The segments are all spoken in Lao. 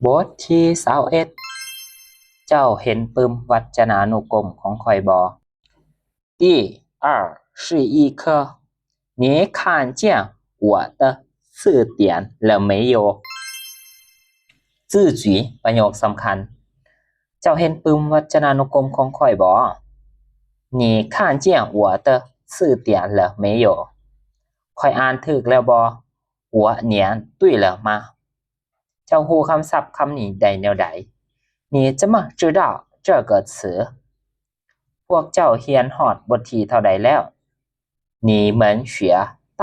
ບົດທີຊາວເອັດ ເຈົ້າເຫັນປຶ້ມວັດຈະນານຸກົມຂອງຂ້ອຍບໍ່? 第二十一课 你看见我的字典了没有？ ຈື່ຈຸຍ ປະໂຫຍກສຳຄັນ ເຈົ້າເຫັນປຶ້ມວັດຈະນານຸກົມຂອງຂ້ອຍບໍ່? 你看见我的字典了没有？ ຂ້ອຍອ່ານຖືກແລ້ວບໍ່? 我念对了吗？ ເຈົ້າຮູ້ຄຳສັບຄຳນີ້ໄດ້ແນວໃດ? 你怎么知道这个词？ ພວກເຈົ້າຮຽນຮອດບົດທີເທົ່າໃດແລ້ວ? 你们学到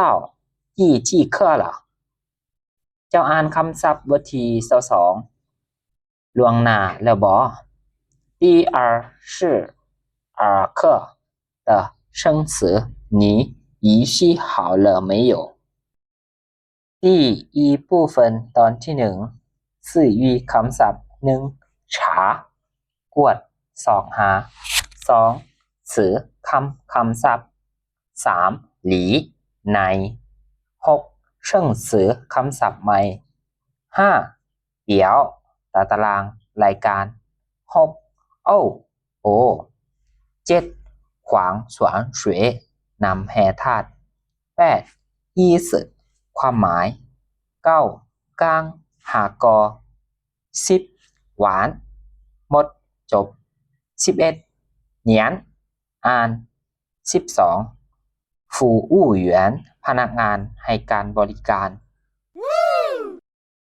第几课了？ ເຈົ້າອ່ານຄຳສັບບົດທີຊາວສອງລ່ວງໜ້າແລ້ວບໍ່? 第二十二课的生词你预习好了没有？ 第一部分 ຕອນທີໜຶ່ງ ຊື່ຢູ່ຄຳສັບ ໜຶ່ງ 查 ກວດ ຊອກຫາ ສອງ 词 ຄຳ ຄຳສັບ ສາມ 理 ໃນ ຫົກ 生词 ຄຳສັບໃໝ່ ຫ້າ 表 ຕາຕະລາງ ລາຍການ ຫົກ 欧 ໂອ ເຈັດ 矿泉水 ນ້ຳແຮ່ທາດ ແປດ 意ສ ຄວາມໝາຍ ເກົ້າ 刚 ຫາກໍ ສິບ 完 ໝົດ ຈົບ ສິບເອັດ 念 ອ່ານ ສິບສອງ 服务员 ພະນັກງານໃຫ້ການບໍລິການ